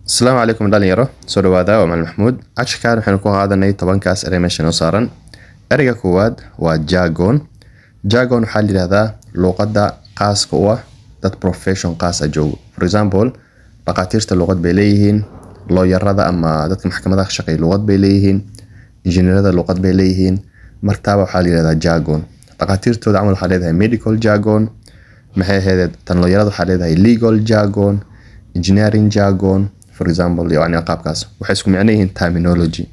Asalaamu calaykum dhalinyaro, soo dhawaada. Waa Macalin Maxamuud. Casharkan waxaynu ku qaadanay 10-kaas erey meesha noo saaran. Ereyga koowaad waa jargon. Jargon waxaa la yidhahdaa luuqadda qaaska u ah dad profession qaas ah joogo. For example, dhaqaatiirta luuqad bay leeyihiin, looyarada ama dadka maxkamadaha ka shaqeeya luuqad bay leeyihiin, injineerada luuqad bay leeyihiin. Martaaba waxaa la yidhahdaa jargon. Dhaqaatiirtooda camal waxaa leedahay medical jargon. Maxay ahayd tan? Looyarada waxaa leedahay legal jargon, engineering jargon, for example. Yani qaabkaas waxay isku micno yihiin terminology,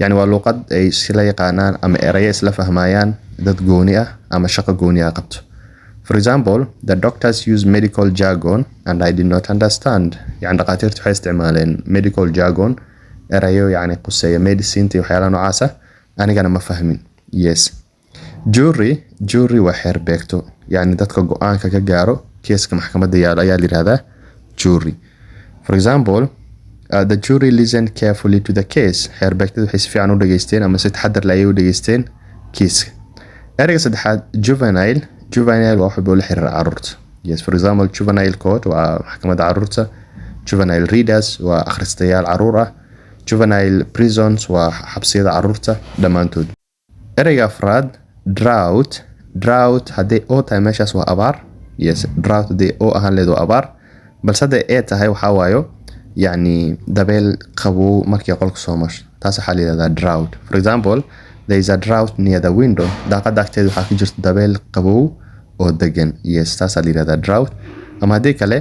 yani waa luuqad ay isla yaqaanaan ama erayo isla fahmayaan dad gooni ah ama shaqo gooni ah qabto. For example, "The doctors use medical jargon and I did not understand." Yani dhaqaatiirtu waxay isticmaaleen medical jargon, erayo yani quseeya medicine iyo waxyaalaha noocaas ah, anigana ma fahmin. Yes. Jury. Jury waa xeer beegto, yani dadka go-aanka ka gaaro keeska maxkamadda yaalo ayaa la yihahdaa jury. For example, "The jury listened carefully to the case." Xeer beegtada waxay si fiican u dhageysteen ama si taxadar leh ayay u dhageysteen kiiska. Ereyga saddexaad, juvenile. Juvenile waa wax la xiriira caruurta. Yes, for example, juvenile court waa maxkamadda caruurta, juvenile readers waa akhristayaal caruur ah, juvenile prisons waa xabsiyada caruurta dhammaantood. Ereyga afraad, drought. Drought hadday oo tahay meeshaas waa abaar. Yes, drought hadday oo ahaan leed waa abaar, balse hadday ee tahay waxaa waayo yacni dabeel qabow markii qolka soo marso, taas waxaa la yihahdaa drought. For example, "There is a drought near the window." Daaqada agteeda waxaa ka jirta dabeel qabow oo degan. Yes, taasaa la yihahdaa drought. Ama haddii kale,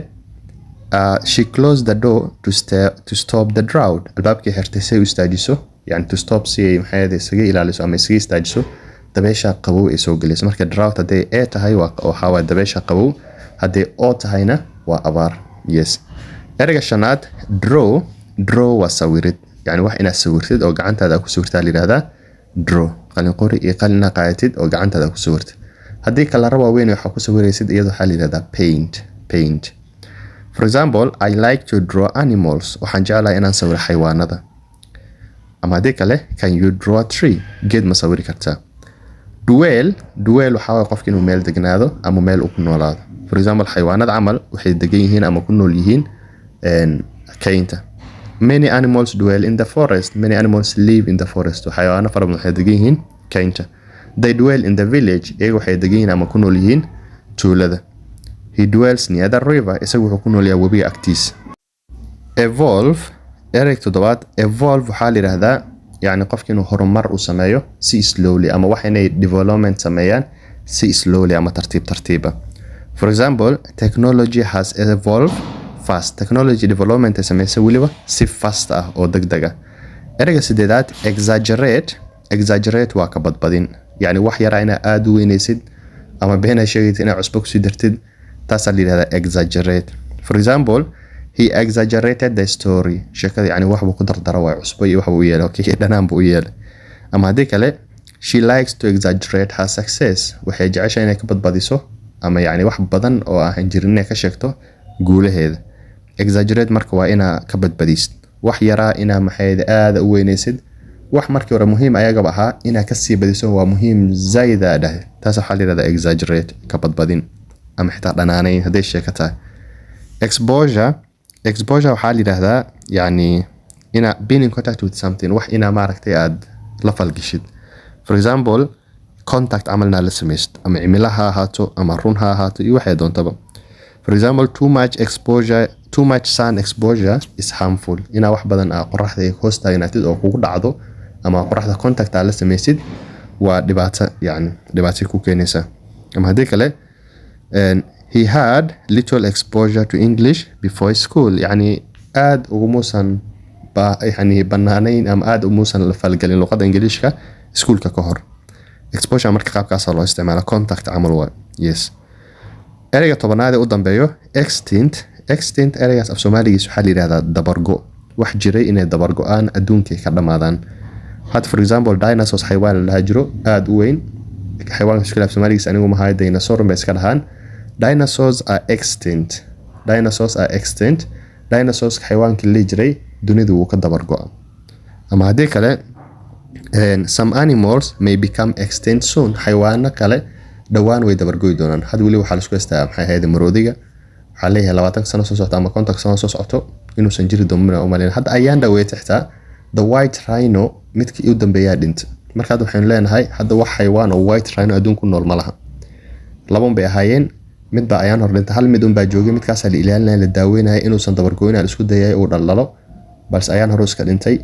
"She closed the door to stop the drought." Albaabkii xirtay si ay u istaajiso, yani to stop, si ay maxay ahayd isaga ilaaliso ama isaga istaajiso dabeesha qabow ay soo gelayso. Marka drought hadday ee tahay waxaa waaya dabeesha qabow, hadday oo tahayna waa abaar. Yes. Ereyga shanaad, draw. Draw waa sawirid, yani wax inaad sawirtid oo gacantaada ku sawirtaa la yihahdaa draw. Qalin qori iyo qalin inaad qaadatid oo gacantaada ku sawirtid. Haddii kalaro waaweyn waxaa ku sawiraysid, iyada waxaa la yihahdaa paint. Paint. For example, "I like to draw animals." Waxaan jeclahay inaan sawiro xayawaanada. Ama haddii kale, "Can you draw a tree?" Geed ma sawiri kartaa? Dwell. Dwell waxaa waye qofka inuu meel degnaado ama meel uu ku noolaado. For example, xayawaanada camal waxay degan yihiin ama ku nool yihiin kaynta. Many animals dwell in the forest. Many animals live in the forest. Xayawaano fara badan waxay degan yihiin kaynta. They dwell in the village. Iyaga waxay degan yihiin ama ku nool yihiin tuulada. He dwells near the river. Isagu wuxuu ku nool yahay webiga agtiisa. Evolve. Ereyga toddobaad, evolve, waxaa la yidhaahdaa yacni qofka inuu horumar u sameeyo si slowly, ama wax inay development sameeyaan si slowly ama tartiib tartiiba. For example, "Technology has evolved fast." Technology development ay sameysay weliba si fast ah oo degdeg ah. Ereyga sideedaad, exaggerate. Exaggerate waa ka badbadin, yacni wax yaraa inaa aada u weyneysid ama been ay sheegaysid, inaa cusbo kusii dartid, taasaa la yidhahdaa exaggerate. For example, "He exaggerated the story." Sheekada yani wax buu ku dardara waay, cusbo iyo wax buu u yeelay, okay, dhanaan buu u yeelay. Ama haddii kale, "She likes to exaggerate her success." Waxay jeceshahay inay ka badbadiso ama yacni wax badan oo aan jirin inay ka sheegto guulaheeda. Exaggerate marka waa inaa ka badbadisid wax yaraa, inaa maxayd aada u weyneysid wax markii hore muhiim ayagaba ahaa, inaa kasii badiso, waa muhiim zaid aa dhahay. Taas waxaa la yihahdaa exaggerate, ka badbadin ama xitaa dhanaanayn hadday sheeko tahay. Exposure. Exposure waxaa la yidhahdaa yani inaa being in contact with something, wax inaa maaragtay aad la falgishid. For example, contact camal inaa la samaysid, ama cimilo ha ahaato ama run ha ahaato iyo waxay doontaba. For example, "Too much exposure, too much sun exposure is harmful." Inaa wax badan aa qoraxda ay hoos taagnaatid oo kugu dhacdo ama qoraxda contact aa la samaysid waa dhibaato, yani dhibaatay ku keenaysaa. Ama haddii kale, "He had little exposure to English before school." Yani aad ugumuusan ba yani banaanayn ama aad umuusan la falgelin luqadda Ingiliishka iskuulka ka hor. Exposure marka qaabkaasa loo isticmaala, contact camal waa. Yes. Ereyga 10aad ee u dambeeyo, extinct. Extinct, ereygaas af Soomaaligiis waxaa la yidhahdaa dabargo. Wax jiray inay dabargo-aan, adduunkay ka dhamaadaan. Had for example, dinosaurs, xayawaan la dhahaa jiro aada u weyn. Xayawaanka iskale af Soomaaligiis anigu mahayo, dinosaur bay iska dhahaan. Dinosaurs are extinct. Dinosaurs are extinct. Dinosaurs, xayawaankii la jiray, dunidu wuu ka dabargo-a. Ama haddii kale, "Some animals may become extinct soon." Xayawaano kale dhowaan way dabargoy doonaan. Had weli waxaa laisku haystaa maxay ahayd maroodiga. Waxaa leeyahay 20 sano soo socto ama 50 sano soo socoto inuusan jiri doonin umaleyn. Hadda ayaan dhaweetay xitaa the white rhino midkii u dambeeyaa dhintay. Marka hadda waxaynu leenahay hadda wax xayawaan oo white rhino adduun ku nool ma laha. Laban bay ahaayeen, mid baa ayaan hor dhintay, hal mid unbaa joogay. Midkaasaa la ilaalinaya, la daaweynaya, inuusan dabargoynaya la isku dayay uu dhaldhalo, balse ayaan hore iska dhintay.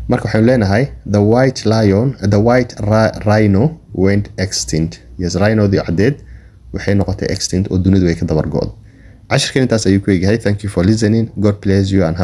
Marka waxaynu leenahay the white lion, the white rhino went extinct. Yes, rhinodii caddeed waxay noqotay extinct oo dunidu way ka dabar go'do. Cashirkan intaas ayuu ku egyahay. Thank you for listening. God bless you and have